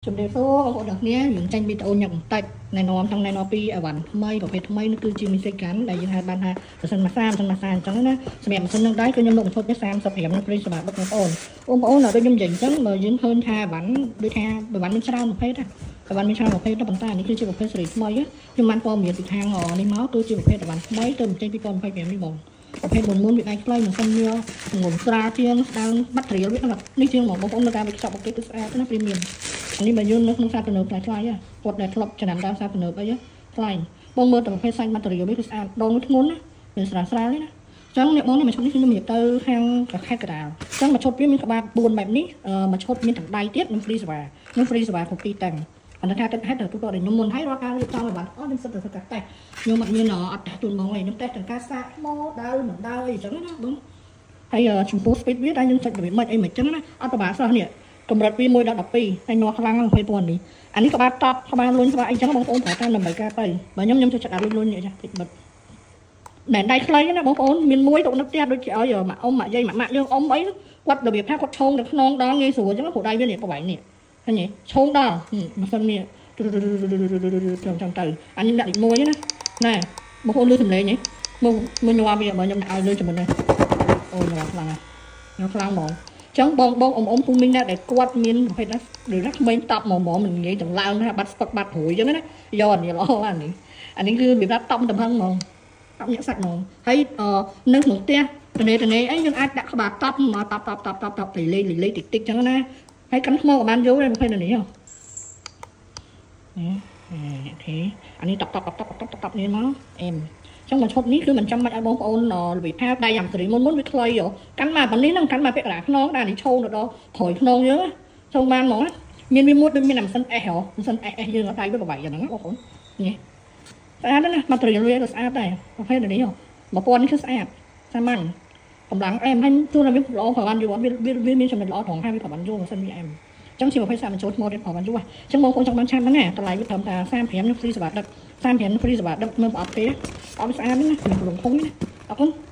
ជំរាបសួរបងប្អូនទាំងគ្នាយើងចេញវីដេអូញ៉ាំបន្តិចណែនាំចង់ណែនាំពីអីវ៉ាន់ថ្មីប្រភេទថ្មីនេះគឺជាមីសិកាន់ដែលយើងហៅបានថាម៉ាស៊ីនម៉ាសាម៉ាស៊ីនម៉ាសាអញ្ចឹងណាសម្រាប់ម៉ាស៊ីននឹងដែរគឺខ្ញុំលក់បញ្ឈុតនេះ35នឹងព្រីសម្រាប់បងប្អូនបងប្អូនដូចខ្ញុំនិយាយអញ្ចឹងបើយើងឃើញថាអីវ៉ាន់ដូចថាអីវ៉ាន់មានច្រើនប្រភេទណាអីវ៉ាន់មានច្រើនប្រភេទប៉ុន្តែនេះគឺជាប្រភេទសេរីថ្មីខ្ញុំបានព័ត៌មានពីខាងនេះមកគឺជាប្រភេទអីវ៉ាន់ថ្មីទៅបញ្ចេញ2025នេះបងប្រភេទមុនមុនវាដៃខ្លីមិនសិនវាងំស្រាលជាងស្ដើងបាត់រៀលវានេះជាងបងប្អូននៅការវិខ្ចប់អូខេគឺស្អាតណាព្រីមៀមនេះបើយើងនៅក្នុងផ្សារទំនើបថ្លៃថ្លៃគាត់ដែលធ្លាប់ចំណាំតាមផ្សារទំនើបអីថ្លៃបងមើលតែប្រភេទសាច់ម៉ាត់រៀលវាគឺស្អាតដងធ្ងន់ណាវាស្រាលស្រាលនេះណាអញ្ចឹងអ្នកបងនេះមួយឈុតនេះខ្ញុំនិយាយទៅខាងខេត្តកដាលអញ្ចឹងមួយឈុតវាមានក្បាល4បែបនេះមួយឈុតមានទាំងដៃទៀតនិងហ្វ្រីសេវានិងហ្វ្រីសេវាគ្រប់ទីតាំងអន្តថាទឹកហេតុទៅទូទៅដែលខ្ញុំមុនហើយរាល់ការរៀបចំឲ្យបានអស់ខ្ញុំសិតទៅធ្វើការតេស្តខ្ញុំអត់មានអត់តេស្តទូនហ្មងឯងខ្ញុំតេស្តទាំងការសាកថ្មដើរមិនដើរអីអញ្ចឹងណាបងហើយចំពោះ speed វាតែយើងចុចរបៀបម៉េចអីមិនអញ្ចឹងណាអត់ប្រហែលសោះនេះកម្រិតពី1ដល់12ហើយញាស់ខ្លាំង20,000នេះអានេះក្បាលតប់ក្បាលលុញក្បាលអីចឹងបងប្អូនប្រើតាមដើម្បីការទៅបើខ្ញុំខ្ញុំចូលចិត្តអាលុញលុញនេះចាតិចបិទណែដៃខ្លីណាបងប្អូនមានមួយទុកនៅផ្ទះដូចជាឲ្យម៉ាក់អ៊ំម៉ាក់យាយម៉ាក់ម៉ាក់យើងអ៊ំអីគាត់របៀបថាគាត់ឆោងទៅខ្នងដល់ងាយស្រួលចឹងព្រោះដៃវានេះប្រវែងនេះឃើញទេឆោងដល់ម៉ាស៊ីននេះចឹងចឹងទៅអានេះដាក់លេខ1ណាណែបងប្អូនលឺសំឡេងហ៎មើលមើលញ័រវាបើខ្ញុំឲ្យលឺជាមួយនេះអូញ័រខ្លាំងណាស់ញ័រខ្លាំងហ្មងចឹងបងបងអ៊ំអ៊ំពូមីងដែរដែលគាត់មានប្រភេទណាឬណាក្មេងតប់ហ្មងហ្មងមិនងាយទាំងឡើងថាបាត់ស្ពឹកបាត់ព្រួយចឹងណាយកអានេះល្អអានេះអានេះគឺវាថាតប់តំហឹងហ្មងតប់ញាក់សាច់ហ្មងហើយនៅក្នុងផ្ទះតនេតនេអីយើងអាចដាក់ក្បាលតប់មកតប់តប់តប់តប់តប់ទៅលេងលេងតិចតិចចឹងណាហើយកាន់ថ្មក៏បានយូរដែរប្រភេទនេះហ៎នេះទេអានេះតប់តប់តប់តប់តប់តប់នេះមកអែមចឹងមួយឈុតនេះគឺមិនចាំបាច់ឲ្យបងប្អូនរបៀបថាដៃយ៉ាងសេរីមុនមុនវាខ្លីកាន់មកប៉ុណ្នេះហ្នឹងកាន់មកពាក់កណ្ដាលខ្នងដែរនេះឈោងទៅដល់ក្រោយខ្នងយើងឈោងបានហ្មងមានវាមួតដូចមានអាម៉ាស៊ីនអេសហ៎ម៉ាស៊ីនអេសអេសយើងដៃវាប្រវាយយ៉ាងហ្នឹងបងប្អូននេះស្អាតណាស់ម៉ាត្រីវាក៏ស្អាតដែរប្រភេទនេះ1000នេះគឺស្អាតសាមញ្ញកម្លាំងអែមហើយជួនវាល្អប្រហែលយូរវាមានចំណុចល្អត្រង់ហើយវាប្រហែលយូរម៉ាស៊ីនវាអែមចឹងជាប្រភេទសាបញ្ចូលថ្មទៀតប្រហែលយូរចឹងបងប្អូនចង់បានឆាប់ហ្នឹងណាតម្លៃវាត្រឹមតែ35នឹងហ្វ្រីសេវាដឹក35នឹងហ្វ្រីសេវាដឹកមើលប្រអប់ទេអត់ស្អាតណាមានលំធំណាអរគុណ។